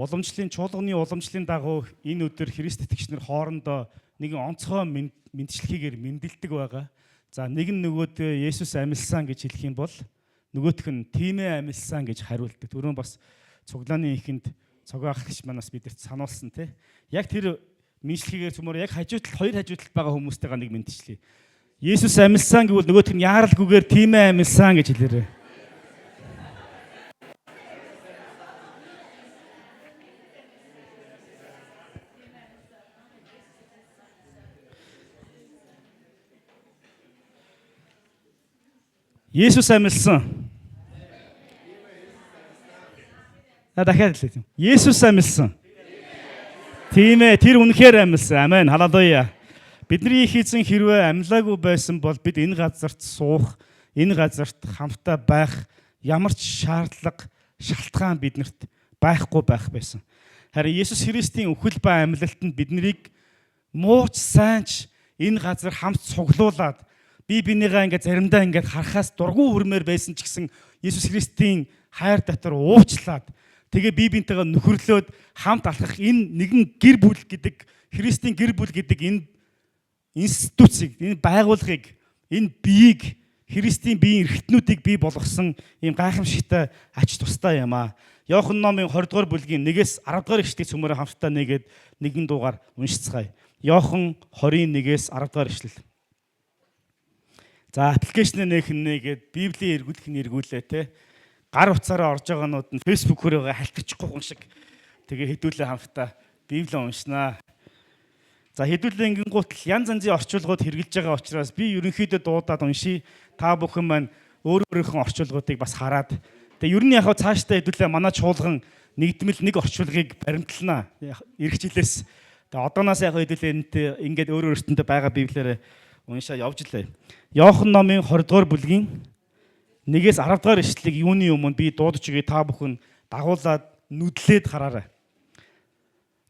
Уламжлалын чуулганы уламжлалын дагуу энэ өдөр Христ итгэгч нар хоорондоо нэгэн онцгой мэндчилгээгээр мэндэлдэг байгаа. За нэг нь нөгөөдөө Есүс амилсан гэж хэлэх юм бол нөгөөх нь тийм ээ амилсан гэж хариулдаг. Түрүүн бас цуглааны эхэнд цогоо ахлагч манаас бидэрт сануулсан тий. Яг тэр мэндчилгээгээр цөмөр яг хажуу талд хоёр хажуу талд байгаа хүмүүстэйгээ нэг мэндчлээ. Есүс амилсан гэвэл нөгөөх нь яаралгүйгээр тийм ээ амилсан гэж хэлээрэй. Есүс амилсан. А дахиад хэлье. Есүс амилсан. Тийм ээ, тэр үнэхээр амилсан. Амен. Халелуя. Бидний их эзэн хэрвээ амилаагүй байсан бол бид энэ газарт суух, энэ газарт хамтдаа байх ямар ч шаардлага, шалтгаан биднэрт байхгүй байх байсан. Харин Есүс Христийн үхэл ба амилалтанд биднийг мууч сайнч энэ газар хамт цуглуулад би бинийгаа ингээд заримдаа ингээд харахаас дургүй хүрмээр байсан ч гэсэн Есүс Христийн хайр дотор уучлаад тэгээ би бинтэйгээ нөхөрлөөд хамт алхах энэ нэгэн гэр бүл гэдэг Христийн гэр бүл гэдэг энэ институцийг, энэ байгууллагыг, энэ биеийг Христийн биеийн эрхтнүүдийг бий болгосон ийм гайхамшигтай ач тустай юм аа. Иохан номын 20 дугаар бүлгийн 1-ээс 10 дугаар ишлэгийг цөмөрөө хамтдаа нэгээд нэгэн дуугаар уншицгаая. Иохан 21-ээс 10 дугаар ишлэл. За application ээ нээх нь нэгээд Библийн эргүүлэх нь эргүүлээ те. Гар утсаараа орж байгаанууд нь Facebook руугаа халтчихгүй хүн шиг. Тэгээ хэдүүлээ хамтдаа Библийг уншнаа. За хэдүүлээ ингэнгуут л янз янзын орчуулгууд хэрэглэж байгаа учраас би ерөнхийдөө дуудаад уншия. Та бүхэн маань өөр өөрийнхөө орчуулгуудыг бас хараад тэгээ ер нь яг цаашдаа хэдүүлээ манай чуулган нэгдмэл нэг орчуулгыг баримтлана. Ирэх жилээс тэгээ одооноос яг хэдүүлээ энэтэй ингээд өөр өөртөндөө байгаа Библиэрээ уншаа явж лээ. Иохан номын 20 дугаар бүлгийн 1-ээс 10 дугаар ишлэлийг юуны өмнө би дуудаж өгье, та бүхэн дагуулад нүдлээд хараарай.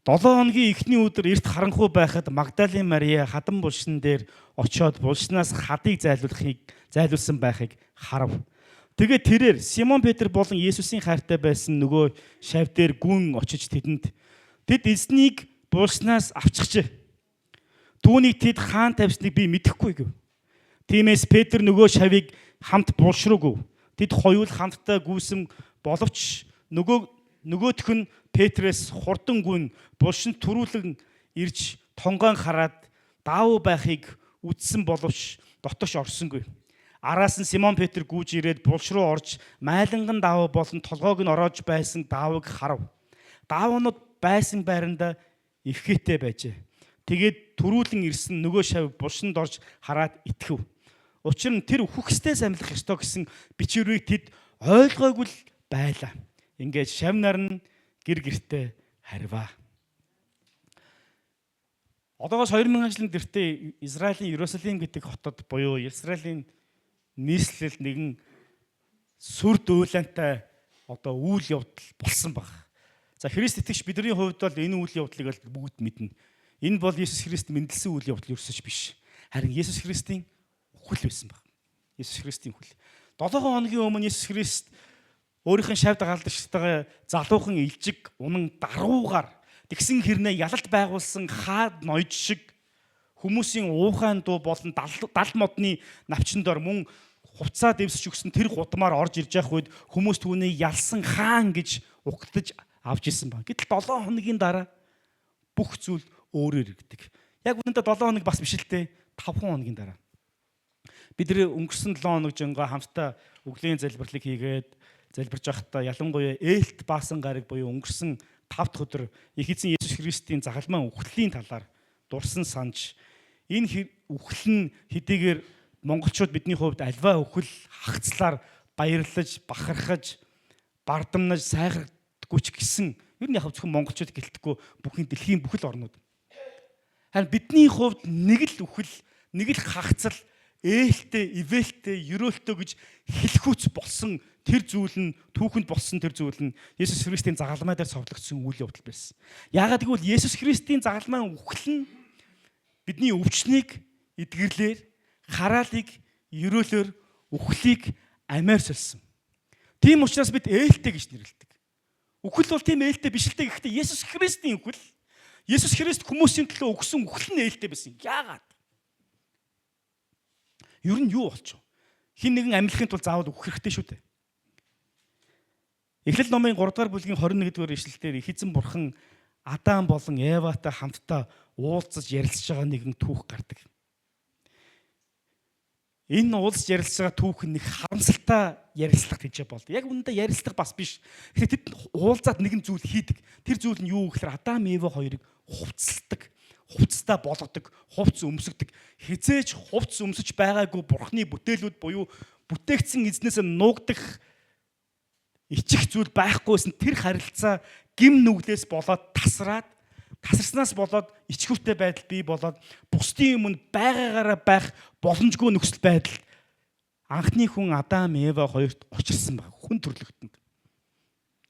7 хоногийн эхний өдөр эрт харанхуй байхад Магдалины Мария хадан булшин дээр очиод булшнаас хадыг зайлуулсан байхыг харав. Тэгээд тэрээр Симон Петр болон Есүсийн хайртай байсан нөгөө шав дээр гүн очиж тэдэнд тэд эзнийг булшнаас авчихжээ. Түүнийг тэд хаан тавьсныг би мэдэхгүй гэв. Тиймээс Петр нөгөө шавыг хамт булш руу гүв. Тэд хоёул хамтдаа гүйсэн боловч нөгөөх нь Петрээс хурдан гүн булшинд түрүүлэн ирж тонгоон хараад даавуу байхыг үтсэн боловч дотоош орсонгүй. Араас нь Симон Петр гүйж ирээд булш руу орж майланган даавуу болон толгойг нь ороож байсан даавууг харав. Даавуунууд байсан байранда эвхээтэй байжээ. Тэгээд түрүүлэн ирсэн нөгөө шав булшинд орж хараад итгэв. Учир нь тэр үхэх ёстээс амьлах ёстой гэсэн бичвэрийг тэд ойлгоогүй л байлаа. Ингээд шав нар нь гэр гертээ харваа. Одоогоос 2000 жилийн дэртээ Израилийн Иерусалим гэдэг хотод буюу Израилийн нийслэл нэгэн сүр дуулаантай одоо үйл явдал болсон баг. За Христ итгэгч бидний хувьд бол энэ үйл явдлыг бол бүгд мэднэ. Энэ бол Есүс Христ мэндэлсэн үйл явдал ерөөсөж биш. Харин Есүс Христийн үхэл байсан баг. Есүс Христийн үхэл. 7 хоногийн өмнө Есүс Христ өөрийнх нь шавь дагалдагчтайгаа залуухан илжиг унан даруугаар тэгсэн хэрнээ ялалт байгуулсан хаад ноёд шиг хүмүүсийн уухайн дуу болон дал модны навчин дор мөн хувцаа дэвсэж өгсөн тэр гудмаар орж ирж явах үед хүмүүс түүнийг ялсан хаан гэж угтаж авч исэн ба. Гэтэл 7 хоногийн дараа бүх зүйл өөрөөр иргэдэг. Яг үнэндээ 7 хоног бас биш л дээ. 5 хоногийн дараа. Бид нэр өнгөрсөн 7 хоног жингаа хамтдаа өглөөний залбирлыг хийгээд залбирж байхдаа ялангуяа ээлт баасан гараг буюу өнгөрсөн 5 дахь өдөр их эзэн Есүс Христийн загалмайн үхлийн талаар дурсан санаж энэ үхэл нь хэдийгээр монголчууд бидний хувьд альва үхэл хагцлаар баярлаж, бахархаж, бардамнаж, сайхардаггүй ч гэсэн ер нь яг зөвхөн монголчууд гэлтэхгүй бүхэн дэлхийн бүхэл орнууд. Харин бидний хувьд нэг л үхэл, нэг л хагцал ээлтэй, ивэлтэй, ерөөлтэй гэж хэлэхүүц болсон тэр зүйл нь түүхэнд болсон тэр зүйл нь Есүс Христийн загалмай дээр цовдлогдсон үйл явдал байсан. Яагаад гэвэл Есүс Христийн загалмайн үхэл нь бидний өвчнийг эдгэрлээр, хараалыг ерөөлөөр, үхлийг амиар сольсон. Тийм учраас бид ээлтэй гэж нэрлэдэг. Үхэл бол тийм ээлтэй биш л дээ. Гэхдээ Есүс Христийн үхэл, Есүс Христ хүмүүсийн төлөө өгсөн үхэл нь ээлтэй байсан. Яагаад? Ер нь юу болчих вэ? Хин нэгэн амьлахын тулд заавал үхэх хэрэгтэй шүү дээ. Эхлэл номын 3 дугаар бүлгийн 21 дугаар ишлэлдэр их эзэн бурхан Адам болон Еватай хамтдаа уулзаж ярилцж байгаа нэгэн түүх гардаг. Энэ уулзаж ярилцж байгаа түүх нь нэг харамсалтай ярилцлага тийчээ болдог. Яг үнэндээ ярилцлага бас биш. Тэгэхээр тэд уулзаад нэгэн зүйл хийдэг. Тэр зүйл нь юу гэхээр Адам Ева хоёрыг хувцасладаг, хувцастай болгодог, хувц өмсгдөг. Хизээч хувц өмсөж байгаагүй бурхны бүтээлүүд буюу бүтээгдсэн эзнээс нуугдах ичих зүйл байхгүйсэн тэр харилцаа гим нүглээс болоод тасраад, тасарснаас болоод ичхүүртэй байдал бий болоод бусдын өмнө байгаагаараа байх боломжгүй нөхцөл байдал анхны хүн Адам Ева хоёрт учирсан баг. Хүн төрлөختөнд.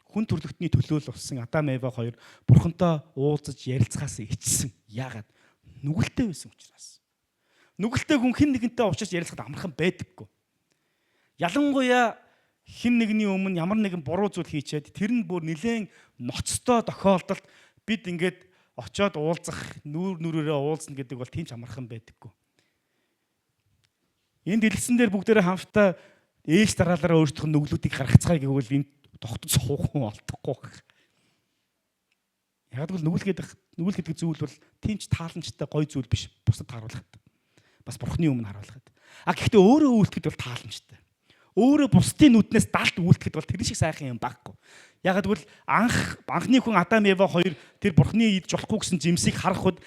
Хүн төрлөختний төлөөл болсон Адам Ева хоёр бурхантай уулзаж ярилцахаас ичсэн. Яагаад? Нүгэлтэй байсан учраас. Нүгэлтэй хүн хэн нэгэнтэй уулзаж ярилцахад амархан байдаггүй. Ялангуяа хэн нэгний өмнө ямар нэгэн буруу зүйл хийчээд тэр нь бүр нэлээд ноцтой тохиолдолд бид ингээд очиод уулзах, нүүр нүрээрээ уулзна гэдэг бол тийм ч амархан байдаггүй. Энэ дэлгэцэн дээр бүгдээрээ хамтдаа ээж дараалалаараа өөрсдийнх нь нүглүүдийг гаргацгаая гэвэл энэ тогтож суух хүн олдохгүй байх. Яг л нүгэл гэдэг зүйл бол тийм ч тааламжтай гоё зүйл биш, бусдад харуулхад. Бас бурхны өмнө харуулхад. А гэхдээ өөрөө үйлдэхэд бол тааламжтай. Өөрөө бусдын нүднээс далд үйлдэхэд бол тэр шиг сайхан юм байхгүй. Яг гэвэл анхны хүн Адам Ева хоёр тэр бурхны идж болохгүй гэсэн жимсийг харахад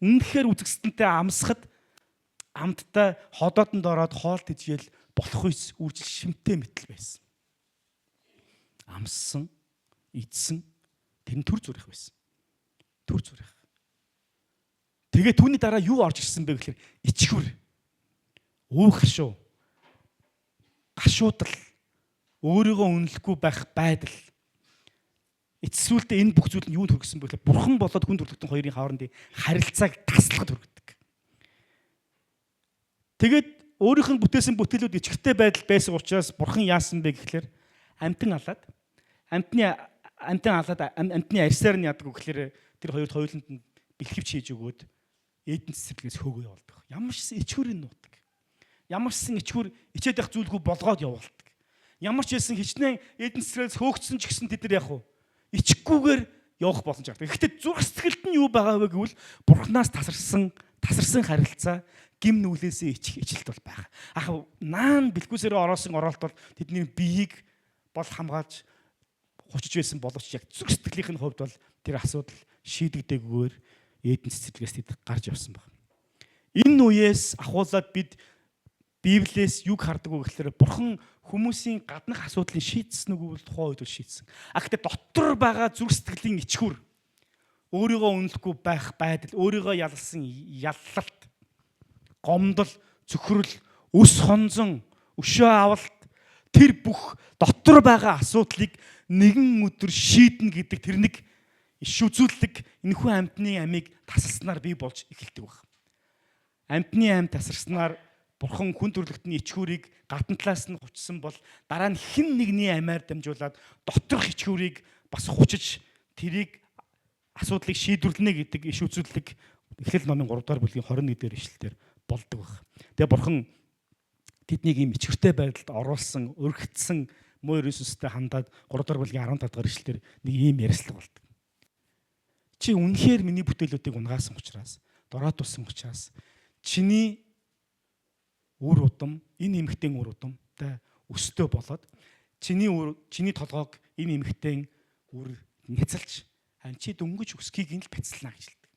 үнэхээр үзэсгэлэнтэй амсахад амттай ходоодонд ороод хоол тэжээл болох үс үржил шимтэй мэтэл байсан. Амссан, идсэн тэр нь төр зүрх байсан. Төр зүрх. Тэгээ түүний дараа юу орж ирсэн бэ гэхээр ичхүр, уух хашуу, гашуудал, өөрийгөө үнэлэхгүй байх байдал. Эцэс сүултээ энэ бүх зүйл нь юунд хүргэсэн бэ гэхээр бурхан болоод хүн төрөлхтөн хоёрын хоорондын харилцааг таслахад хүргэдэг. Тэгээд өөрийнх нь бүтээсэн бүтээлүүд ичгэртэй байдал байсан учраас бурхан яасан бэ гэхээр амтан алаад амтны арьсаар нь яадаг гэхээр тэр хоёрт хоёуланд нь бэлхэвч хийж өгөөд Эден цэцэрлэгээс хөөгөө явуулдаг. Ямар ч ичхүүрийн нуудаг. Ямар ч ичхүүр ичээд явах зүйлгүй болгоод явуулдаг. Ямар ч байсан хичнээн Эден цэцэрлэгээс хөөгдсөн ч гэсэн тэд нар яг уу ичихгүйгээр явах боломж гардаг. Гэхдээ зүрх сэтгэлд нь юу байгаа вэ гэвэл бурхнаас тасарсан харилцаа гим нүглээсээ ичих ичлэлт бол байгаа. Ах наан бэлгүүсээрээ ороосон оролт бол тэдний биеийг бол хамгаалж хучиж байсан боловч яг зүрх сэтгэлийнх нь хувьд бол тэр асуудал шийдэгдээгүйгээр Эден цэцэрлэгээс тэд гарч явсан баг. Энэ үеэс ахуулаад бид Библиэс юг хардаг вэ гэхээр бурхан хүмүүсийн гаднах асуудлыг шийдсэн үгүй бол тухайн үед бол шийдсэн. А гэхдээ дотор байгаа зүрх сэтгэлийн ичхүр, өөрийгөө үнэлэхгүй байх байдал, өөрийгөө ялсан яллалт, гомдол, цөхрөл, өс хонзон, өшөө авалт тэр бүх дотор байгаа асуудлыг нэгэн өдөр шийднэ гэдэг тэр нэг иш үзүүлэг энэхүү амьтны амийг тасалснаар бий болж эхэлдэг баг. Амьтны ам тасарснаар бурхан хүн төрлөختний ичхүүрийг гадна талаас нь хучсан бол дараа нь хэн нэгний амиар дамжуулаад доторх ичхүүрийг бас хучиж тэрийг асуудлыг шийдвэрлэнэ гэдэг иш үзүүлэг Эхлэл номын 3 дугаар бүлгийн 21 дэх ишлэлээр болдог баг. Тэгээ бурхан тэднийг ийм ичхэртэй байдалд оруулсан, өргөцсөн муу Иесустэй хандаад 3 дугаар бүлгийн 15 дугаар ишлэлээр нэг ийм ярьслага болдог. Чи үнэхээр миний бүтээлүүдийг унгаасан учраас, дороотулсан учраас чиний үр удам, энэ эмэгтэйн үр удамтай өстэй болоод чиний толгойг энэ эмэгтэйн үр няцалж чи дөнгөж өсөхийг нь л бяцлана гэж хэлдэг.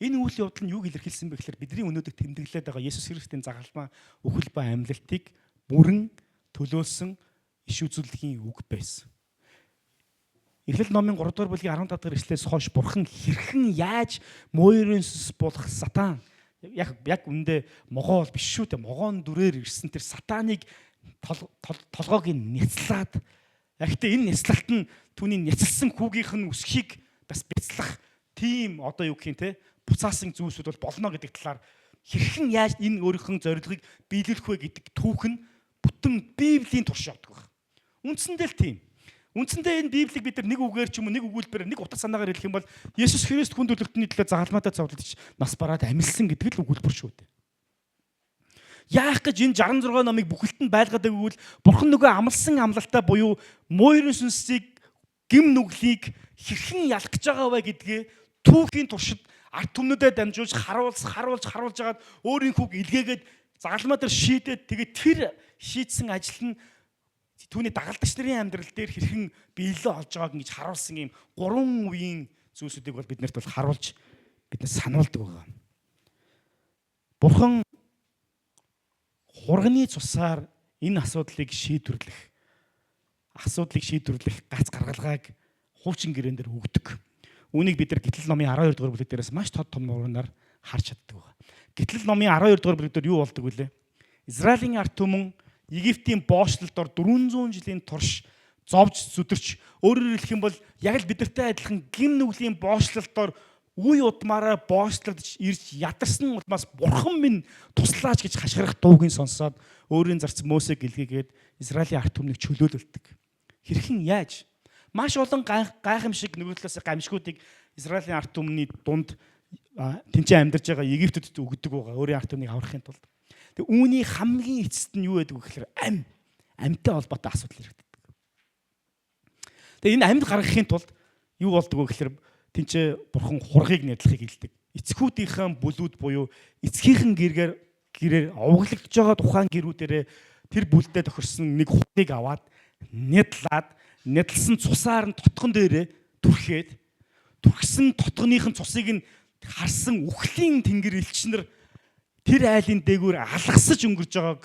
Энэ үйл явдал нь юуг илэрхийлсэн бэ гэхээр бидний өнөөдөр тэмдэглээд байгаа Есүс Христийн загалмаа үхэл ба амьлалтыг бүрэн төлөөлсөн иш үзүүлэлгийн үг байсан. Эхлэл номын 3 дугаар бүлгийн 15 дахь ишлэлээс хойш бурхан хэрхэн яаж муу ерөн сүнс болох сатан яг үндэ могоо бол биш шүү дээ. Могоон дүрээр ирсэн тэр сатаныг толгойг нь няцлаад гэхдээ энэ няцлалт нь түүний няцалсан хүүгийнх нь өсөхийг бас бяцлах тийм одоо юу гэх юм те буцаасан зүйлсүүд бол болно гэдэг талаар хэрхэн яаж энэ өөрийнх нь зорилгыг биелүүлэх вэ гэдэг түүх нь бүтэн Библийн турш явдаг баг. Үндсэндээ л тийм. Үндсэндээ энэ Библийг бид нар нэг үгээр ч юм уу, нэг өгүүлбэрээр, нэг утга санаагаар хэлэх юм бол Есүс Христ хүн төрлөختний төлөө загалмайдаа зовлож нас бараад амилсан гэдэг л өгүүлбэр шүү дээ. Яах гэж энэ 66 номыг бүхэлд нь байлгаад байгааг бол Бурхан нөгөө амласан амлалтаа буюу муурын сүнсийг, гэм нүглийг хэрхэн ялах гэж байгаа вэ гэдгээ түүхийн туршид ард түмнүүдэд дамжуулж харуулж харуулж харуулж хагаад өөрийн хүүг илгээгээд загалмай дээр шийдээд, тэгээд тэр шийдсэн ажил нь түүний дагалдагч нарын амьдрал дээр хэрхэн биелэл олж байгааг ингэж харуулсан юм гурван үеийн зүйлсүүдийг бол бид нарт бол харуулж, биднээс сануулдаг байгаа. Бурхан хурганы цусаар энэ асуудлыг шийдвэрлэх гац гаргалгааг хуучин гэрээн дээр өгдөг. Үүнийг бид нар Гитлэл номын 12 дугаар бүлэг дээрээс маш тод том нуурнаар харж чаддаг байна. Гитлэл номын 12 дугаар бүлэг дээр юу болдог вүлээ? Израилийн ард түмэн Египтийн боочлолд ор 400 жилийн турш зовж зүдэрч, өөрөөр хэлэх юм бол яг л бидэнтэй адилхан гэм нүглийн боочлолдоор үе удмаараа боочлогдож ирж ядарсан улмаас "Бурхан минь, туслаач" гэж хашгирах дуугийн сонсоод өөрийн зарц Мосег илгээгээд Израилийн ард түмнийг чөлөөлөлдөг. Хэрхэн яаж маш олон гайхамшиг, нөгөө талаас гамшигуудыг Израилийн ард түмний дунд, тэнцэн амьдарч байгаа Египтэд өгдөг байгаа, өөрийн ард түмнийг аврахын тулд. Тэгээ үүний хамгийн эцэст нь юу байдаг вэ гэхээр амьтай холбоотой асуудал яригддаг. Тэгээ энэ амьд гаргахын тулд юу болдог вэ гэхээр тэнцээ Бурхан хургийг нядлахыг хэлдэг. Эцгүүдийнхээ бүлүүд буюу эцгийнхэн гэрээр овоглогдож байгаа тухайн гэрүүдэрээ тэр бүлдээ тохирсон нэг хургийг аваад нядлаад, нядалсан цусаар нь тотгон дээрээ түрхээд, түрхсэн тотгоных нь цусыг нь харсан үхлийн тэнгэр элчнэр тэр айлын дээгүүр алгасаж өнгөрж байгааг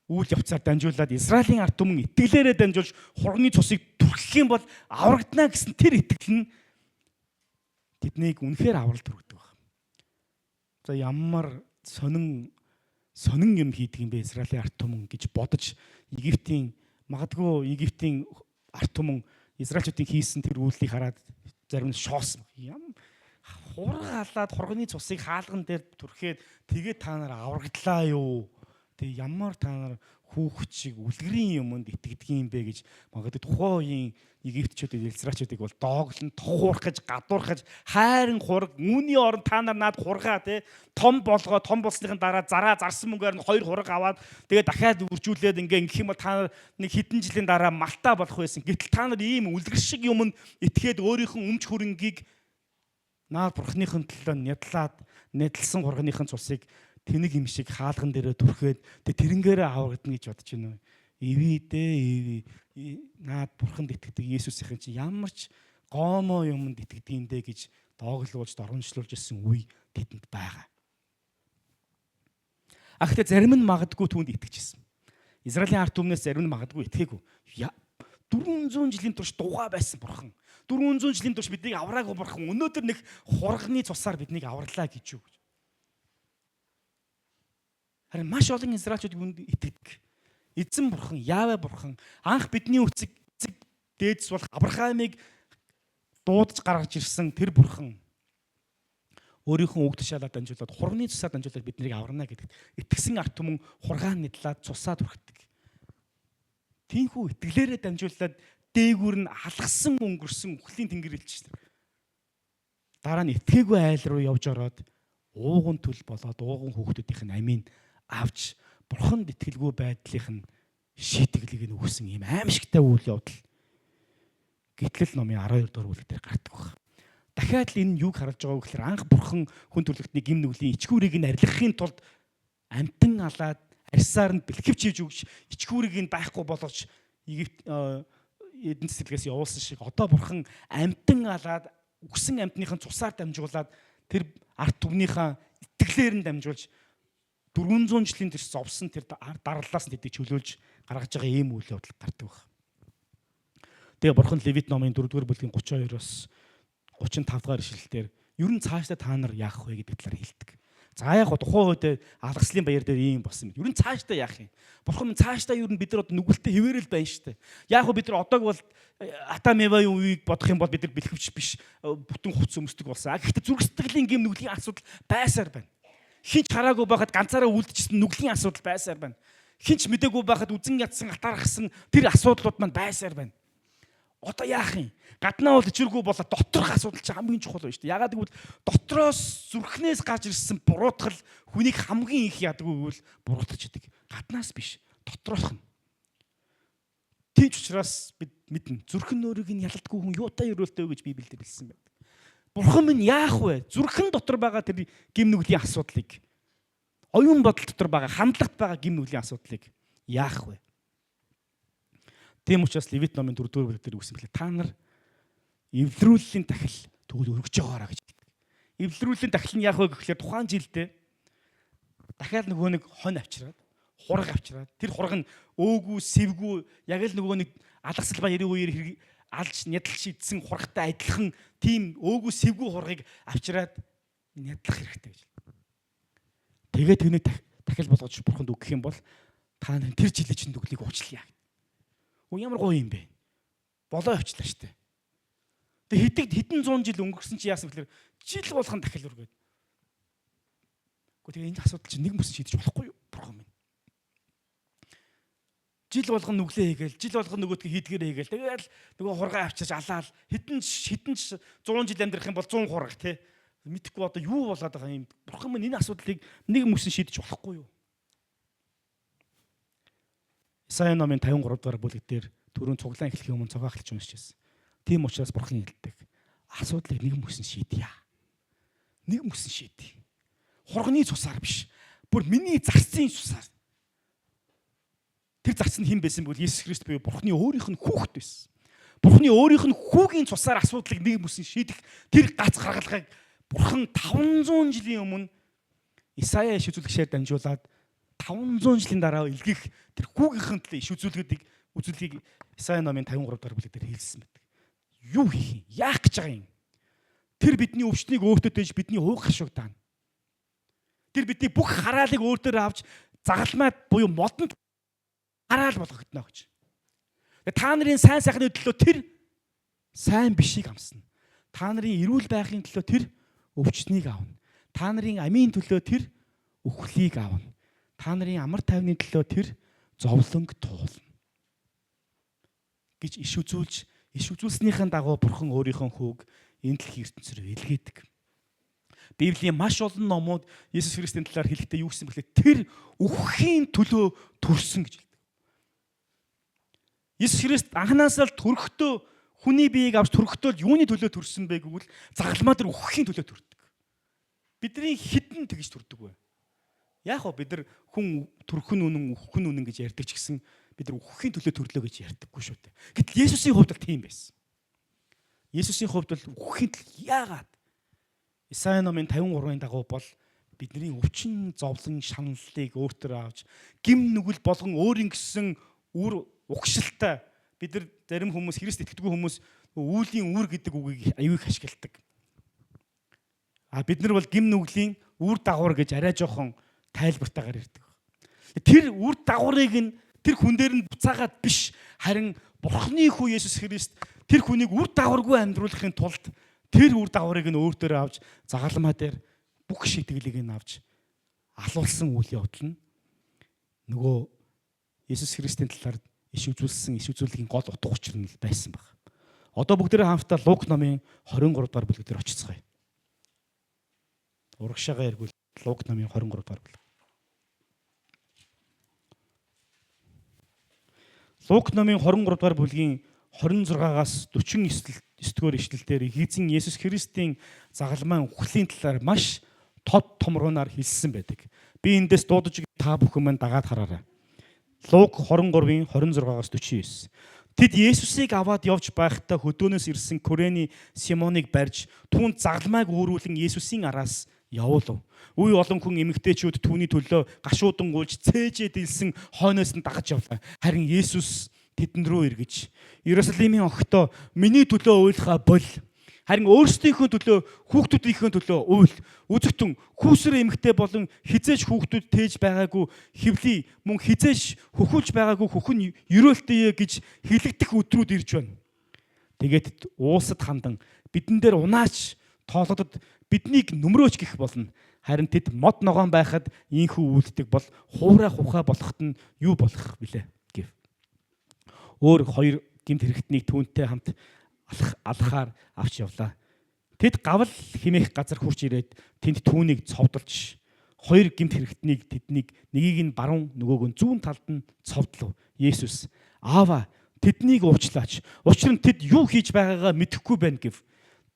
үйл явцаар дамжуулаад, Израилийн ард түмэн итгэлээрээ дамжуулж хурганы цусыг түрхэх юм бол аврагдана гэсэн тэр итгэл нь тэднийг үнэхээр авралт хүргэдэг байх. За, ямар сонин сонин юм хийдэг юм бэ Израилийн ард түмэн гэж бодож, Египтийн, магадгүй Египтийн ард түмэн Израильчуудын хийсэн тэр үйлдэлийг хараад зарим нь шоосон. Ям хураг алаад хурганы цусыг хаалган дээр түрхээд тэгээд та нар аврагдлаа юу? Тэгээ ямар та нар хүүхэд шиг үлгэрийн юмд итгэдэг юм бэ гэж магадгүй тухайн үеийн египтчүүдийг, израильчуудыг бол дооглон, тухуурхаж, гадуурхаж, хайрын хураг, үүний оронд та нар наад хургаа те том болгоо, том болсныхын дараа зараа, зарсан мөнгөөр нь хоёр хураг аваад тэгээ дахиад үржүүлээд ингээ ингэх юм бол та нар нэг хэдэн жилийн дараа малтай болох байсан. Гэтэл та нар ийм үлгэр шиг юмд итгээд өөрийнхөө өмч хөрөнгийг наад бурхныхын төлөө нядлаад, нядалсан хурганыхын цусыг тэнэг юм шиг хаалган дээрээ түрхээд тэг тэрнгээрээ аврагдана гэж бодож байна уу? Эвий дээ, эвий. Наад бурханд итгэдэг Есүсийн чинь ямар ч гоомоо юмд итгэдэг юм дээ гэж дооглуулж, доромжлуулж ирсэн үе тэдэнд байгаа. А гэхдээ зарим нь магадгүй түүнд итгэжсэн. Израилийн ард түмнээс зарим нь магадгүй итгээгүй. 400 жилийн турш дуугаа байсан бурхан. 400 жилийн турш биднийг авраагүй бурхан өнөөдөр нэг хурганы цусаар биднийг аварлаа гэж юу. Харин маш олон израильчууд юунд итгэдэг? Эзэн бурхан, Яавэ бурхан анх бидний эцэг эцэг дээдс болох Авраамыг дуудаж гаргаж ирсэн тэр бурхан өөрийнхөө үг тушаалаар дамжуулаад, хурганы цусаар дамжуулаад биднийг аварна гэдэгт итгэсэн ард түмэн хургаан нядлаад цусаа түрхдэг. Тийнхүү итгэлээрээ дамжуулаад дээгүүр нь алгасан өнгөрсөн үхлийн тэнгэр элч. Дараа нь итгээгүй айл руу явж ороод ууган төл болоод ууган хүүхдүүдийнх нь амийг авч, бурханд итгэлгүй байдлынх нь шийтгэлийг нь өгсөн юм аимшигтай үйл явдал Гитлэл номын 12 дугаар бүлэг дээр гардаг баг. Дахиад л энэ юг харуулж байгаа вэ гэхээр анх бурхан хүн төрөлхтний гэм нүглийн ичгүүрийг нь арилгахын тулд амьтан алаад арьсаар нь бэлхэвч хийж өгч, ичгүүрийг нь байхгүй болгож Египт эдэн цэцэрлэгээс явуулсан шиг, одоо бурхан амьтан алаад үхсэн амьтныхын цусаар дамжуулаад, тэр ард түмнийхээ итгэлээр нь дамжуулж 400 жилийн турш зовсон тэр дарлалаас нь тэдийг чөлөөлж гаргаж байгаа ийм үйл явдал гардаг баг. Тэгээ бурхан Левит номын 4-р бүлгийн 32-оос 35 дугаар ишлэлдэр ер нь цаашдаа та нар яах вэ гэдэг талаар хэлдэг. За, яг тухайн үед алгаслын баяр дээр ийм болсон юм. Ер нь цаашдаа яах юм? Бурхан минь, цаашдаа ер нь бид нар одоо нүгэлтэй хэвээрэл байна шүү дээ. Яг хөө бид нар одог бол Адам Евагийн үеийг бодох юм бол бид нар бэлхэвч биш, бүтэн хувцас өмсдөг болсон. А гэхдээ зүрх сэтгэлийн гэм нүглийн асуудал байсаар байна. Хэн ч хараагүй байхад ганцаараа үлдчихсэн нүглийн асуудал байсаар байна. Хэн ч мдээгүй байхад үзэн ядсан, атаархсан тэр асуудлууд маань байсаар байна. Одоо яах юм? Гаднаа бол ичиргүй болоо доторх асуудал чинь хамгийн чухал байна шүү дээ. Ягаад гэвэл дотроос зүрхнээс гарч ирсэн буруутгал хүнийг хамгийн их яадаг гэвэл буруутгах идэг. Гаднаас биш, дотроос нь. Тийм ч учраас бид мэднэ. Зүрхэн өөрийг нь ялалтгүй хүн юутай өрөөлтэй вэ гэж Библиэлд хэлсэн байдаг. Бурхан минь яах вэ? Зүрхэн дотор байгаа тэр гим нүглийн асуудлыг, оюун бодол дотор байгаа, хандлагат байгаа гим нүглийн асуудлыг яах вэ? Тийм учраас Левит номын 4-р бүлэг дээр үгсэн бэлээ. Та нар эвлэрүүллийн дахил тэгвэл өргөж байгаараа гэж хэлдэг. Эвлэрүүллийн дахил нь яах вэ гэхлээр тухайн жилдээ дахиад нөгөө нэг хонь авчираад, хураг авчираад, тэр хураг нь өөгүй, сэвгүй, яг л нөгөө нэг алгасал ба 90 үеэр хэрэг алж нядалж идсэн хурагтай адилхан тийм өөгүй сэвгүй хургийг авчираад нядлах хэрэгтэй гэж. Тэгээд тэрний дахил болгож бурханд өгөх юм бол та нарын тэр жилийн чинь нүглийг уучлая. Үу ямар гоё юм бэ? Болоо явчлаа штэ. Тэгээ хэдэн зуун жил өнгөрсөн чи яасан бэхлээр жил болгон дахил үргээд. Гэхдээ тэгээ энэ асуудал чинь нэг мөсөн шийдэж болохгүй юу? Бурхан минь. Жил болгон нүглээ хийгээл, жил болгон нөгөөдгөө хийдгээрээ хийгээл. Тэгээл нөгөө хургаа авчирч алаал хэдэн хэдэн 100 жил амьдрах юм бол 100 хураг те. Мэдхгүй одоо юу болоод байгаа юм. Бурхан минь энэ асуудлыг нэг мөсөн шийдэж болохгүй юу? Исая номын 53 дугаар бүлэг дээр түрүүн цуглаан эхлэхийн өмнө цугаа эхэлж уншиж байсан. Тийм учраас бурхан хэлдэг. Асуудлыг нэг мөсөн шийдье. Нэг мөсөн шийдье. Хурганы цусаар биш. Бүр миний зарцын цусаар. Тэр зарц нь хэн байсан бэ гэвэл Есүс Христ буюу Бурхны өөрийнх нь хүүхэд байсан. Бурхны өөрийнх нь хүүгийн цусаар асуудлыг нэг мөсөн шийдэх тэр гац гаргалгааг Бурхан 500 жилийн өмнө Исая иш үзүүлэгчээр дамжуулаад 500 жилийн дараа илгээх тэр хүүгийнхэн төлөө иш үзүүлгэдийг үзүүлгийг Исая номын 53 дугаар бүлэг дээр хэлсэн байдаг. Юу хийх юм? Яах гэж байгаа юм? Тэр бидний өвчнийг өөртөө дэж бидний ууг хашууг даана. Тэр бидний бүх хараалыг өөр дээр авч загалмай буюу модонд хараал болгогдно гэж. Та нарын сайн сайхны төлөө тэр сайн бишийг амсна. Та нарын эрүүл байхын төлөө тэр өвчнийг авна. Та нарын амийн төлөө тэр үхлийг авна. Та нарын амар тайвны төлөө тэр зовлонг туулна гэж иш үзүүлж, иш үзүүлснийхэн дагуу бурхан өөрийнхөө хүүг энэ дэлхийн ертөнцөөр илгээдэг. Библийн маш олон номууд Есүс Христийн талаар хэлэхдээ юу гэсэн бэхлээ? Тэр үхэхийн төлөө төрсөн гэж хэлдэг. Есүс Христ анханасаа л төрөхдөө хүний биеийг авч төрөхдөө л юуны төлөө төрсөн бэ гэвэл загалмаа дээр үхэхийн төлөө төрдөг. Бидний хідэн тэгж төрдөг вэ? Яг хоо бид нар хүн төрөх нь үнэн, үхэх нь үнэн гэж ярьдаг ч гэсэн бид нар үхэхийн төлөө төрлөө гэж ярьдаггүй шүү дээ. Гэтэл Есүсийн хувьд бол тийм байсан. Есүсийн хувьд бол үхэхийн төлөө яагаад? Исая номын 53-ын дагуу бол бидний өвчин зовлон шаналлыг өөртөө авч гим нүгэл болгон өөрийн гэсэн үр угшилтай бид нар зарим хүмүүс Христ итгэдэггүй хүмүүс үүлийн үр гэдэг үгийг аюу их ашигладаг. А бид нар бол гим нүглийн үр дагавар гэж арай жоохон тайлбартаагаар ирдэг. Тэр үр дагаврыг нь тэр хүн дээр нь буцаагаад биш, харин Бурхны хүү Есүс Христ тэр хүнийг үр дагаваргүй амьдруулахын тулд тэр үр дагаврыг нь өөр дээр авч загалмаа дээр бүх шийтгэлийг нь авч алуулсан үйл явдал нь нөгөө Есүс Христийн талаар иш үзүүлсэн иш үзүүлгийн гол утга учир нь байсан баг. Одоо бүгдээрээ хамтдаа Лук номын 23 дугаар бүлэг дээр очицгаая. Урагшаага эргүүл Лук номын 23 дугаар бүлэг. Лук номын 23 дугаар бүлгийн 26-аас 49 дугаар ишлэл дээр эзэн Есүс Христийн загалмайн үхлийн талаар маш тод томруунаар хэлсэн байдаг. Би эндээс дуудаж та бүхэн мань дагаад хараарай. Лук 23-ын 26-аас 49. Тэд Есүсийг аваад явж байхдаа хөдөөнөөс ирсэн Курени Симоныг барьж түүнд загалмайг өөрүүлэн Есүсийн араас явуулав. Үе олон хүн эмэгтэйчүүд түүний төлөө гашуудан гуйж цээжээ дэлсэн хойноос нь дагаж явлаа. Харин Есүс тэдэн рүү эргэж Иерусалимийн охидоо миний төлөө уйлахаа боль. Харин өөрсдийнхөө төлөө хүүхдүүдийнхээ төлөө уйл. Үзэгтэн хүүсэр эмэгтэй болон хизээж хүүхдүүд тээж байгаагүй хөвлий мөн хизээж хөхүүлж байгаагүй хөхөн ерөөлтөе гэж хэлэгдэх өдрүүд ирж байна. Тэгээд уусад хандан бидэн дээр унаач тоолодод биднийг нүмрөөч гих болно. Харин тэд мод ногоон байхад ийхүү үйлддэг бол хуурай хухай болоход нь юу болох вүлээ гэв. Өөр хоёр гэмт хэрэгтнийг түүнтэй хамт алхахаар авч явлаа. Тэд гавл химээх газар хурж ирээд тэнд түүнийг цовдолж хоёр гэмт хэрэгтнийг тэднийг нэгийг нь баруун, нөгөөг нь зүүн талд нь цовдлов. Есүс: "Аава, тэднийг уучлаач. Учир нь тэд юу хийж байгаагаа мэдэхгүй байна" гэв.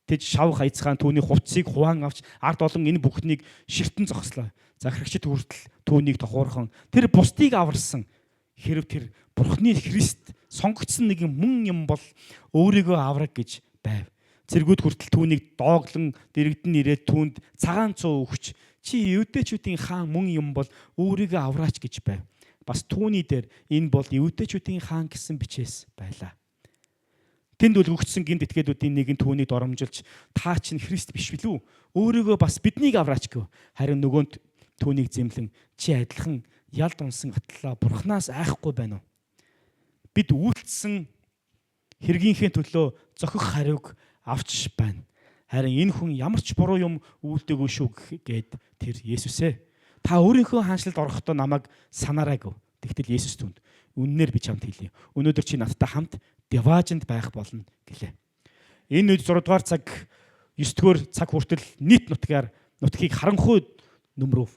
Тэд шав хаяцгаан түүний хувцсыг хуваан авч ард олон энэ бүхнийг ширтэн зогслоо. Захирагчид хүртэл түүнийг тохуурхан тэр бусдыг аварсан. Хэрв тэр Бурхны Христ сонгогдсон нэгэн мөн юм бол өөрийгөө авраг гэж байв. Цэргүүд хүртэл түүнийг дооглон дэргэдэн ирээд түүнд цагаан цуу өгч чи евдээчүүдийн хаан мөн юм бол өөрийгөө авраач гэж байв. Бас түүний дээр энэ бол евдээчүүдийн хаан гэсэн бичээс байлаа. Тэнд үлгэгдсэн гэмт этгээдүүдийн нэг нь түүнийг доромжилж та чинь Христ биш билүү? Өөрийгөө бас биднийг авраач гэв. Харин нөгөөнд түүнийг зэмлэн чи адилхан ялд унсан атлаа Бурханаас айхгүй байна уу? Бид үйлдсэн хэргийнхээ төлөө зохих хариуг авч байна. Харин энэ хүн ямар ч буруу юм үйлдээгүй шүү гээд тэр Есүсээ та өөрийнхөө хаанчлалд орохдоо намайг санаарай гэв. Тэгтэл Есүс түүнд: "Үнэнээр би чамд хэлье. Өнөөдөр чи надтай хамт Деважинд байх болно" гэлээ. Энэ үед 6 дугаар цаг 9 дугаар цаг хүртэл нийт нутгаар нутгийг харанхуй нөмрөв.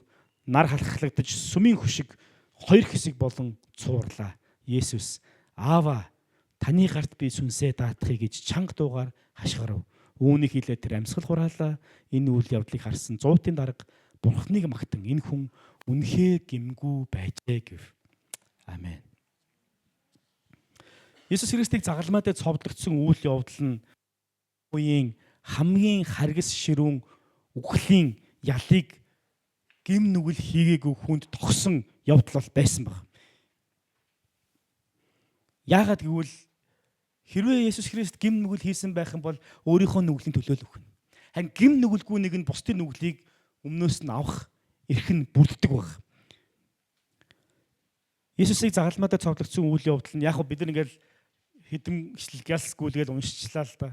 Нар халахлагдаж сүмийн хөшиг хоёр хэсэг болон цуурлаа. Есүс: "Аава, таны гарт би сүнсээ даатгая" гэж чанга дуугаар хашгирав. Үүнийг хэлээд тэр амьсгал хураалаа. Энэ үйл явдлыг харсан зуутын дарга Бурхныг магтан энэ хүн үнэхээр гэмгүй байжээ гэв. Амен. Есүс Христийг загалмай дээр цовдлогдсон үйл явдал нь үеийн хамгийн харгас ширүүн үхлийн ялыг гэм нүгэл хийгээгүй хүнд тогсон явдал бол байсан баг. Яагаад гэвэл хэрвээ Есүс Христ гэм нүгэл хийсэн байх юм бол өөрийнхөө нүглийн төлөө л үхнэ. Харин гэм нүгэлгүй нэг нь бусдын нүглийг өмнөөс нь авах эрх нь бүрддэг баг. Есүсийг загалмай дээр цовдлогдсон үйл явдал нь яг бид нар ингээл хэдэн ишлэл гялсгүй л гээл уншчихлаа л да.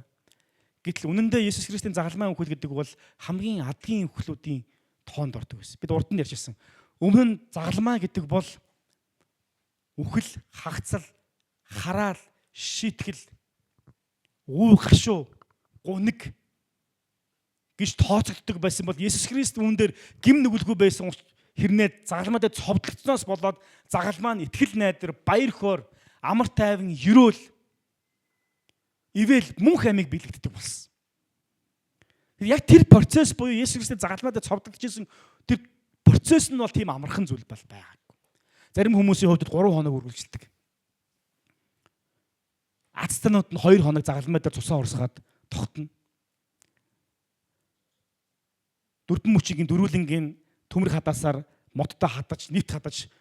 Гэтэл үнэндээ Есүс Христийн загалмай үхэл гэдэг бол хамгийн адгийн үхлүүдийн тоонд ордог байсан. Бид урд нь ярьжсэн. Өмнө нь загалмай гэдэг бол үхэл, хагцал, хараал, шийтгэл, үе гашуу, гуниг гэж тооцогддог байсан бол Есүс Христ үүн дээр гэм нүгэлгүй байсан хэрнээ загалмай дээр цовдлогдсоноос болоод загалмай нь итгэл найдар, баяр хөөр, амар тайван, ерөөл, ивэл мөн хамиг бэлэгддэг болсон. Яг тэр процесс буюу Есүс Христийн загалмай дээр цовдлогдчихсэн тэр процесс нь бол тийм амархан зүйл бол байгаагүй. Зарим хүмүүсийн хувьд 3 хоног үргэлжилдэг. Азтанууд нь 2 хоног загалмай дээр цусаа урсгаад тогтно. Дөрвөн мөчийн дөрвөлнгийн төмөр хадаасаар модтой хадаж, нийт хадаж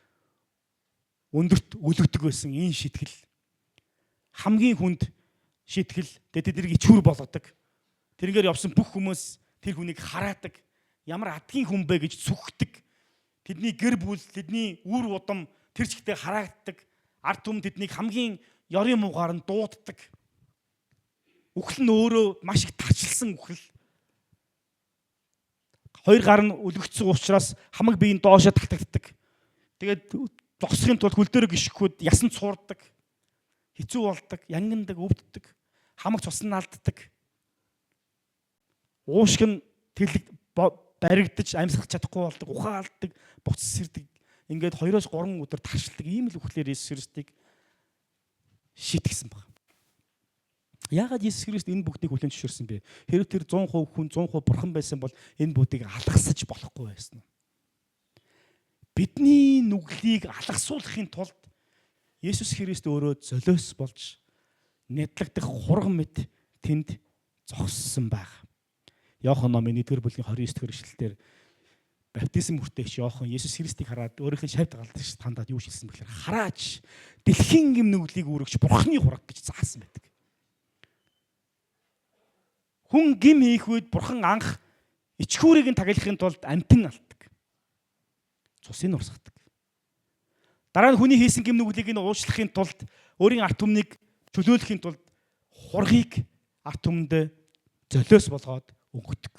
өндөрт өлөгдөг байсан энэ шитгэл хамгийн хүнд шитгэл. Тэгээд тэднийг ичхүр болгодог. Тэрнгээр явсан бүх хүмүүс тэр хүнийг хараадаг. Ямар адгийн хүн бэ гэж сүхдэг. Тэдний гэр бүл, тэдний үр удам тэр чигтээ хараагддаг. Ард түмэн тэднийг хамгийн ёрын муугаар нь дууддаг. Үхэл нь өөрөө маш их тарчилсан үхэл. Хоёр гар нь өлгөгдсөн учраас хамаг биеийн доошо татагддаг. Тэгээд зогсохын тулд хөл дээрээ гიშгэхүүд ясан цуурдаг. Хэцүү болдог, янгандаг, өвддөг. Хамаг цус нь алддаг. Уушг нь тэлэг баригдаж амьсгах чадахгүй болдог, ухаан алддаг, буцас сэрдэг. Ингээд 2-3 өдөр таршилдаг ийм л үхлээр Есүс Христийг шийтгсэн баг. Яагаад Есүс Христ энэ бүгдийг хүлээн зөвшөөрсөн бэ? Хэрв тэр 100% хүн, 100% бурхан байсан бол энэ бүгдийг алгасаж болохгүй байсан уу? Бидний нүглийг алгасуулахын тулд Есүс Христ өөрөө золиос болж нядлагдах хурган мэт тэнд зогссон байх. Иохан номын 1-р бүлгийн 29 дэх эшлэлдэр баптизм хүртээгч Иохан Есүс Христийг хараад өөрийнх нь шавьд галдагч тандаад юу шилсэн бэхлээр хараач дэлхийн гэм нүглийг үүрэгч Бурхны хураг гэж заасан байдаг. Хүн гэм хийх үед Бурхан анх ичхүүрийг нь таглахын тулд амтан алддаг. Цусыг урсгадаг. Дараа нь хүний хийсэн гэм нүглийг нь уучлахын тулд өөрийн ард түмнийг чөлөөлөхийн тулд хургийг ард түмэндээ золиос болгоод өгдөг.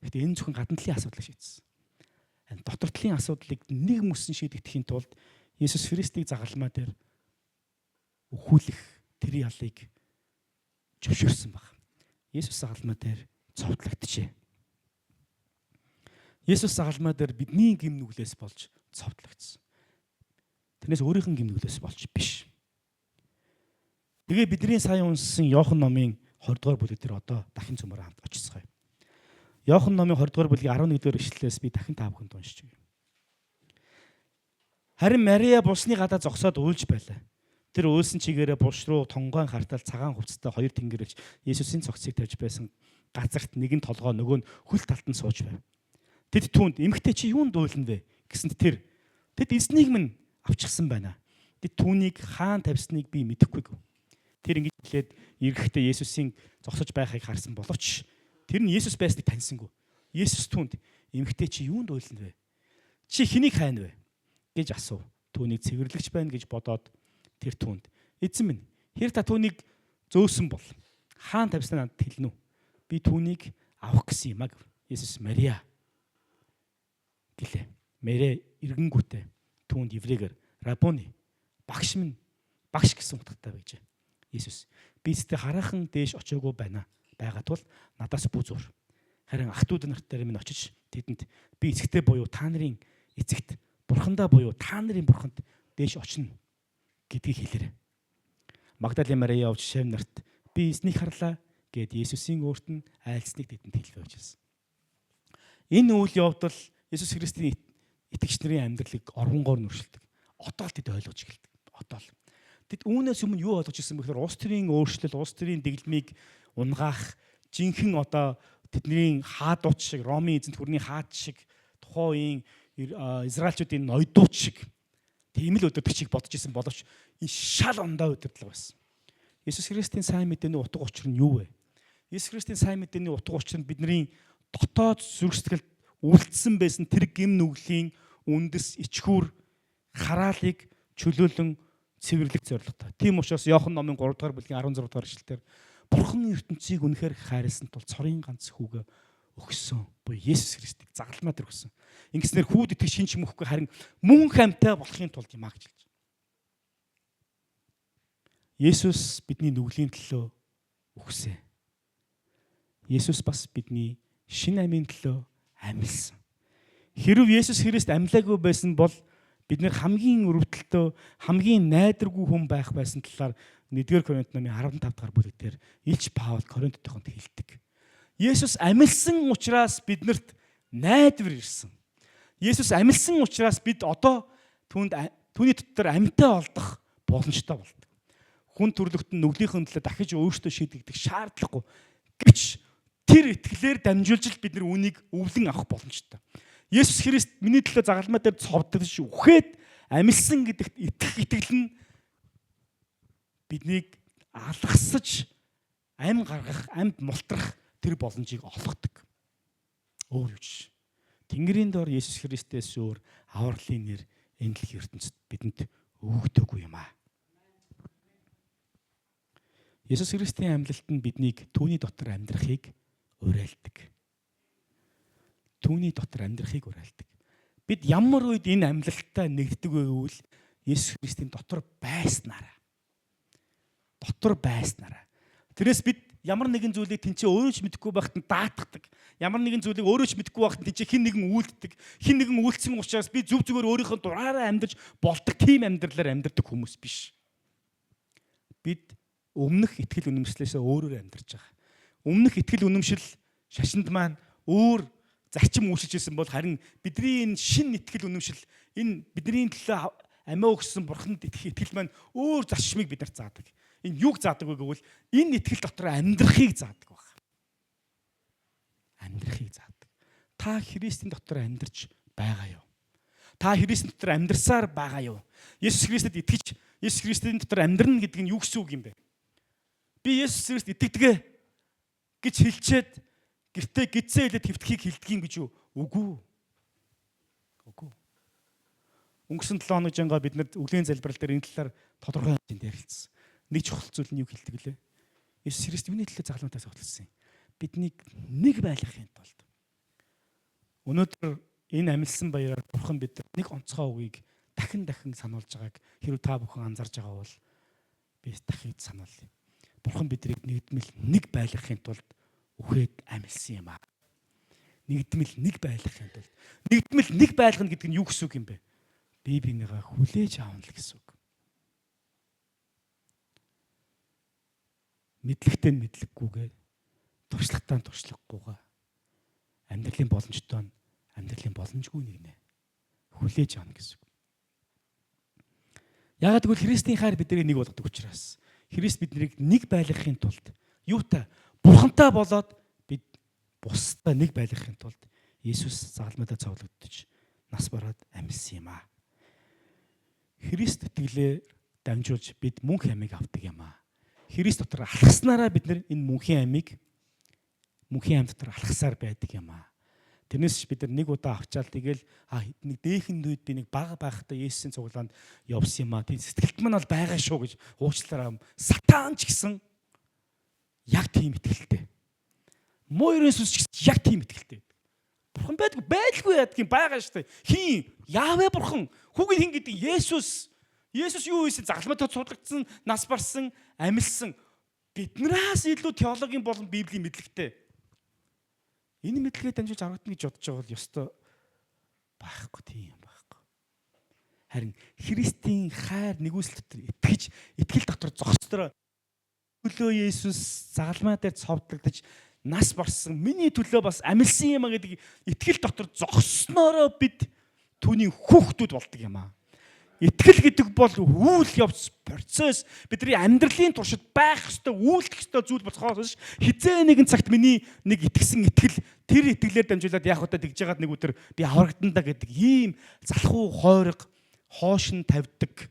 Гэхдээ энэ зөвхөн гадна талын асуудлыг шийдсэн. Дотор талын асуудлыг нэг мөсөн шийдэхийн тулд Есүс Христийг загалмай дээр өхүүлэх тэр ялыг зөвшөөрсөн баг. Есүс загалмай дээр цовдлогджээ. Есүс загалмай дээр бидний гэм нүглээс болж цовдлогдсон. Тэрнээс өөрийнх нь гэм нүглээс болж биш. Тэгээ бидний сая унссан Иохан номын 20 дугаар бүлэг дээр одоо дахин цөмөр хамт очицгаая. Иохан номын 20 дугаар бүлгийн 11 дугаар ишлэлээс би дахин та бүхэнд уншиж өгье. Харин Мария булшны гадаа зогсоод уйлж байлаа. Тэр уйлсан чигээрээ булш руу тонгойн хартал цагаан хувцастай хоёр тэнгэрэлж Есүсийн цогцыг тавьж байсан газарт нэг нь толгой, нөгөө нь хөл талд нь сууж байв. Тэд түүнд: "Эмэгтэй, чи юунд уйлна вэ?" гэсэнд тэр: "Тэд эзнийг минь авчихсан байна. Тэд түүнийг хаан тавьсныг би мэдэхгүй" гэв. Тэр ингэж хэлээд эргэхдээ Есүсийн зогсож байхыг харсан боловч тэр нь Есүс байсныг таньсангүй. Есүс түүнд: "Эмэгтэй, чи юунд уйлна вэ? Чи хэнийг хайна вэ?" гэж асуув. Түүнийг цэвэрлэгч байна гэж бодоод тэр түүнд: "Эзэн минь, хэр та түүнийг зөөсөн бол хаан тавьснаа надад хэлнэ үү? Би түүнийг авах гэсэн юм а" гэв. Есүс: "Мария" гэлээ. Мария эргэнгүүтээ түүнд еврейгээр "Рабони", багш минь, багш гэсэн утгатай байжээ. Есүс: "Би эцтэй хараахан дээш очоогүй байна. Байгаа тул надаас бүү зуур. Харин ах дүү нарт дээр минь очиж тэдэнд би эцэгтэй буюу та нарын эцэгт, бурхандаа буюу та нарын бурханд дээш очино гэдгийг хэлээрэй." Магдалины Мария явж шавь нарт "Би эзнийг харлаа" гэд Есүсийн өөрт нь айлдсныг тэдэнд хэлвэ гэж хэлсэн. Энэ үйл явдал Есүс Христийн итгэгч нарын амьдралыг оронгоор нүршилдэг. Одоо л тэд ойлгож эхэлдэг. Одоо л. Тэд үүнээс өмнө юу ойлгож ирсэн бэ гэхээр улс төрийн өөрчлөл, улс төрийн дэглэмийг унгаах, жинхэнэ одоо тэдний хаадууд шиг, Ромын эзэнт гүрний хаад шиг, тухайн үеийн Израильчүүдийн ноёдууд шиг тийм л өдөртөгчийг бодож исэн боловч энэ шал ондоо удирдлага байсан. Есүс Христийн сайн мэдээний утга учир нь юу вэ? Есүс Христийн сайн мэдээний утга учир нь бидний дотоод зүрх сэтгэлд үлдсэн байсан тэр гэм нүглийн үндэс ичхүүр хараалыг чөлөөлөн цэвэрлэх зорилготой. Тийм учраас Иохан номын 3 дугаар бүлгийн 16 дугаар ишлэлээр Бурхан ертөнцийг үнэхээр хайрласан тул цорын ганц хүүгээ өгсөн. Буюу Есүс Христийг загалмай дээр өгсөн. Ингэснээр хүүд итгэх шинж мөхгүй, харин мөн хамтай болохын тулд юм а гэж хэлж байна. Есүс бидний нүглийн төлөө үхсэн. Есүс бас бидний шинэ амийн төлөө амьлсан. Хэрв Есүс Христ амьлаагүй байсан бол бид нэр хамгийн өрөвдөлтөө, хамгийн найдваргүй хүн байх байсан талаар 1-р Коринт номын 15 дахь бүлэг дээр Илч Паул Коринтынхонд хэлдэг. Есүс амилсан учраас биднэрт найдвар ирсэн. Есүс амилсан учраас бид одоо түүнд түүний дотор амьтаа олдох боломжтой болдог. Хүн төрлөخت нь нүглийнхэн төлөө дахиж өөртөө шийдэгдэх шаардлагагүй. Гэвч тэр итгэлээр дамжуулж л бид нар үүнийг өвлөн авах боломжтой. Есүс Христ миний төлөө загалмай дээр цовдож үхээд амилсан гэдэгт итгэх итгэл нь биднийг алгасаж ам гаргах, амьд мултрах тэр боломжийг олгодог. Өөр юу ч. Тэнгэрийн дор Есүс Христээс өөр авралын нэр энэ дэлхийн ертөнцид бидэнд өгөгдөөгүй юм аа. Есүс Христийн амьлалт нь биднийг түүний дотор амьдрахыг уриалдаг. Түүний дотор амьдрахыг уриалдаг. Бид ямар үед энэ амьлалттай нэгддэг вэ гэвэл Есүс Христийн дотор байснараа. Дотор байснараа. Тэрнээс бид ямар нэгэн зүйлийг тэнцээ өөрөө ч мэдэхгүй байхад нь даатгадаг. Ямар нэгэн зүйлийг өөрөө ч мэдэхгүй байхад нь тэнцээ хэн нэгэн үйлддэг. Хэн нэгэн үйлдсэн учраас би зүв зүгээр өөрийнхөө дураараа амьдарч болдог тийм амьдралаар амьдардаг хүмүүс биш. Бид өмнөх итгэл үнэмшлээсээ өөрөөр амьдарч байгаа. Өмнөх итгэл үнэмшил шашинд маань өөр зарчим үүсэж ирсэн бол харин бидний энэ шинэ итгэл үнэмшил, энэ бидний төлөө амиа өгсөн бурханд итгэх итгэл маань өөр зарчмыг биднэрт заадаг. Энэ юуг заадаг вэ гэвэл энэ итгэл дотор амьдрахыг заадаг баг. Амьдрахыг заадаг. Та Христийн дотор амьдарч байгаа юу? Та Христийн дотор амьдарсаар байгаа юу? Есүс Христэд итгэж, Есүс Христийн дотор амьдрна гэдэг нь юу гэсэн үг юм бэ? Би Есүс Христ итгэдэг гэж хэлчихэд гэртээ гидсээ хэлээд хэвтгэхийг хэлдэг юм гэж юу? Үгүй. Үгүй. Өнгөрсөн 7 хоног жангаа бид нар өглөөний залбирал дээр энэ талаар тодорхой хэмжээнд ярилцсан. Нэг чухал зүйл нь юу хэлдэг лээ? Есүс Христ юуны төлөө загалмайтаас цовдлсон юм? Биднийг нэг байлгахын тулд. Өнөөдөр энэ амилсан баяраар Бурхан бид нэг онцгой үгийг дахин дахин сануулж байгааг хэрвээ та бүхэн анзаарж байгаа бол Би дахид сануулъя. Бурхан биднийг нэгдмэл нэг байлгахын тулд үхээд амилсан юм аа. Нэгдмэл нэг байлгахын тулд. Нэгдмэл нэг байлгана гэдэг нь юу гэсэн үг юм бэ? Бие биенийгээ хүлээж аавна л гэсэн үг. Мэдлэгтэй нь мэдлэггүйгээ, туршлагатай нь туршлагагүйгээ, амьдралын боломжтой нь амьдралын боломжгүй нэгнэ. Хүлээж аавна гэсэн үг. Яагаад гэвэл Христийн хайр биднийг нэг болгодог учраас Христ биднийг нэг байлгахын тулд юутай Бурхантай болоод бид бусдаа нэг байлгахын тулд Есүс загалмайдаа цовлогдож нас бараад амьсан юм аа. Христ итгэлээр дамжуулж бид мөнх амийг авдаг юм аа. Христ дотор алхаснараа бид нар энэ мөнхийн амийг мөнхийн ам дотор алхасаар байдаг юм аа. Тэрнээс бид нар нэг удаа авчаал тэгэл нэг дээхэн үед би нэг бага байхдаа Есүсийн цуглаанд явсан юм аа. Тийм сэтгэлд мань бол байгаа шүү гэж уучлаарай. Сатан ч гэсэн яг тийм итгэлтэй. Муу ерөн сүнс ч гэсэн яг тийм итгэлтэй. Бурхан байдгүй байлгүй яадаг юм байгаа шүү дээ. Хин Яавэ бурхан хүүгийн хин гэдэг Есүс. Есүс юу хийсэн? Загалмайд цуглагдсан, нас барсан, амилсан. Биднээс илүү теологийн болон библийн мэдлэгтэй. Энэ мэдлэгээ дамжуулж аврагдана гэж бодож байгаа бол ёстой байхгүй, тийм юм байхгүй. Харин Христийн хайр нэгүсэл дотор итгэж, итгэл дотор зогсдороо төлөө Есүс загалмай дээр цовдлогдож нас барсан, миний төлөө бас амилсан юм а гэдэг итгэл дотор зогсноороо бид түүний хүүхдүүд болдог юм аа. Итгэл гэдэг бол үйл явц, процесс, бидний амьдралын туршид байх ёстой, үйлдэх ёстой зүйл болохоос биш хизээ нэгэн цагт миний нэг итгэсэн итгэл, тэр итгэлээр дамжуулаад яах вэ тэгж яагаад нэг өдөр би аврагдана да гэдэг ийм залхуу хойрог хоош нь тавьдаг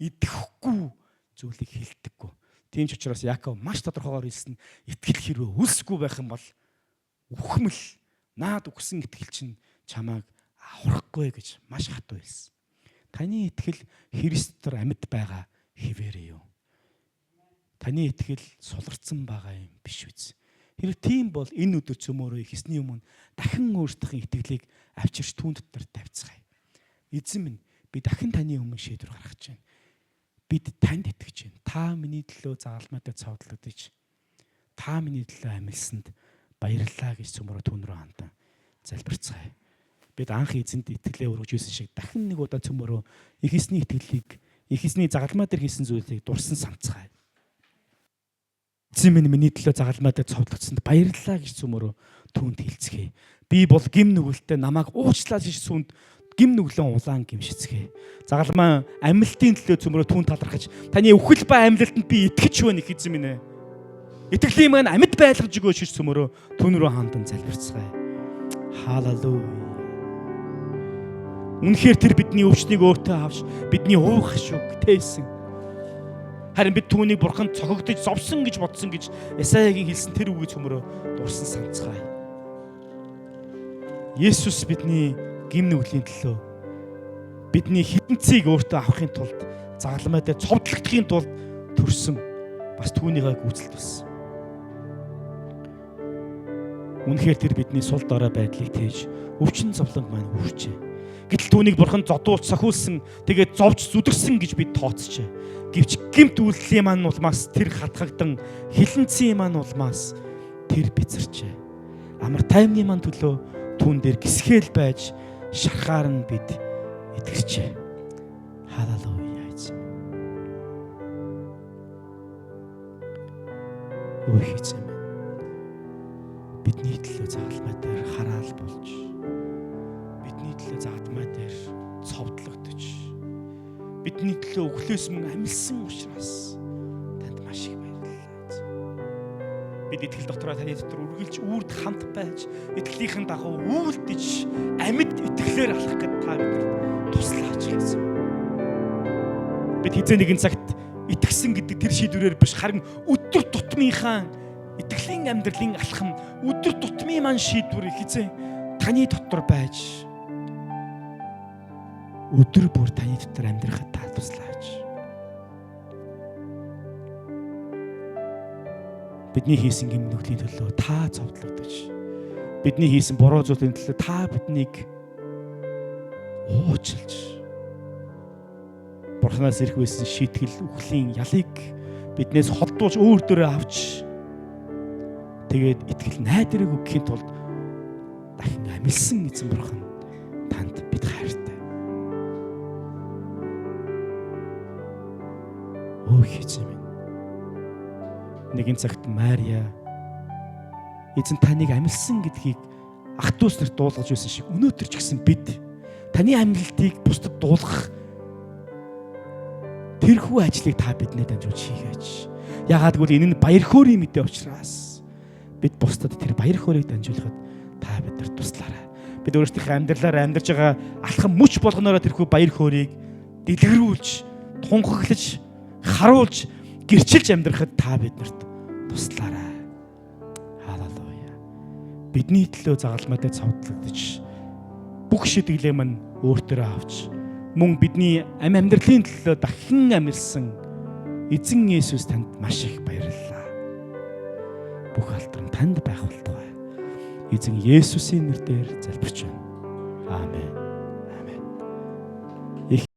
идэхгүй зүйлийг хэлдэггүй. Тийм ч учраас Яков маш тодорхойгоор хэлсэн: итгэл хэрвээ үлсгүй байх юм бол үхмэл, наад үгсэн итгэл чинь чамааг аврахгүй гэж маш хатуу хэлсэн. Таны итгэл Христ дотор амьд байгаа хэвээрээ юу? Таны итгэл суларцсан байгаа юм биш үз. Хэрэг тийм бол энэ өдөр цөмөөрөө ихсний өмнө дахин өөрсдийнхээ итгэлийг авчирч түүн дотор тавьцгаая. Эзэн минь, би дахин таны өмнө шийдвэр гаргаж байна. Бид танд итгэж байна. Та миний төлөө загалмайдаа цовдлогдож, та миний төлөө амилсанд баярлалаа гэж цөмөөрөө түүн рүү хандан залбирцгаая. Бид анх эзэнд итгэлээ өргөж ирсэн шиг дахин нэг удаа цөмөөрөө их эзний итгэлийг, их эзний загалмай дээр хийсэн зүйлийг дурсан самцгаая. Эзэн минь, миний төлөө загалмай дээр цовдлогдсонд баярлалаа гэж цөмөөрөө түүнд хэлцгээе. Би бол гим нүгэлтэй, намайг уучлаач гэж сүнд гим нүглэн улаан гимшицгээе. Загалмай амьлтын төлөө цөмөрөө түүнд талархаж, таны үхэл ба амьлалтанд би итгэж байна, их эзэн минь ээ. Итгэлийн маань амьд байлгаж өгөөч гэж цөмөрөө түүн рүү хандан залбирцгаая. Халелуя. Үнэхээр тэр бидний өвчнийг өөртөө авч бидний уух хашууг тээсэн. Харин бид түүнийг бурханд цохигдож зовсон гэж бодсон гэж Исаягийн хэлсэн тэр үгийг цөмөрөө дурсан санацгаая. Есүс бидний гим нүглийн төлөө бидний хідэнцгийг өөртөө авахын тулд загалмай дээр цовдлогдохын тулд төрсөн, бас түүнийгээ гүйцэлд болсон. Үнэхээр тэр бидний сул дорой байдлыг тээж өвчин зовлонг маань үрчээ. Гэтэл түүнийг бурхан зодуулж сохиулсан, тэгээд зовж зүдэрсэн гэж бид тооцжээ. Гэвч гимт үйлдэлийн маань улмаас тэр хатгагдан, хилэнцгийн маань улмаас тэр бэцэрчээ. Амар таймны маань төлөө түүн дээр гисгэл байж шархаар нь бид итгэрчээ. Халелуя, эзэн. Өө эзэн минь. Бидний төлөө загалмай дээр хараал болж, бидний төлөө загалмай дээр цовдлогдож, бидний төлөө өглөөс мөн амилсан учраас танд маш их баярлалаа. Бид итгэл дотроо таны дотор үргэлж үрд хамт байж, итгэлийнхэн дагуу үйлдэж, амьд итгэлээр алхах гэд та бидэнд туслаач гэсэн. Бид хизээ нэгэн цагт итгэсэн гэдэг тэр шийдвэрээр биш, харин өдөр тутмынхаа итгэлийн амьдралын алхам, өдөр тутмын маань шийдвэр хизээ таны дотор байж, өдөр бүр таны дотор амьдрахад та туслаач. Бидний хийсэн гэм нүглийн төлөө та цовдлогдож, бидний хийсэн буруу зүйлийн төлөө та биднийг уучлж, Бурханаас ирэх байсан шийтгэл үхлийн ялыг биднээс холдуулж өөр дөрөө авч тэгээд итгэл найдрыг өгөхийн тулд дахин амилсан эзэн бурхан танд бид хайртай. Өө эзэн минь. Нэгэн цагт Мария эзэн таныг амилсан гэдгийг ах дүүс нарт дуулгаж байсан шиг өнөөдөр ч гэсэн бид таны амилтыг бусдад дуулгах тэрхүү ажлыг та биднээ дамжуулж хийгээч. Яагаад гэвэл энэ нь баяр хөөрийн мэдээ учраас бид бусдад тэр баяр хөөрийг дамжуулахад та биднэрт туслаарай. Бид өөрсдийнхээ амьдралаар амьдарч байгаа алхам мөч болгоноороо тэрхүү баяр хөөрийг дэлгэрүүлж, тунхаглаж, харуулж, гэрчилж амьдрахад та биднэрт туслаарай. Халелуя. Бидний төлөө загалмай дээр цовдлогдож бүх шидэглээ мань өөртөө авч мөн бидний амь амьдралын төлөө дахин амилсан эзэн Есүс танд маш их баярлалаа. Бүх алдран танд байх болтугай. Эзэн Есүсийн нэрээр залбирч байна. Аамен. Аамен.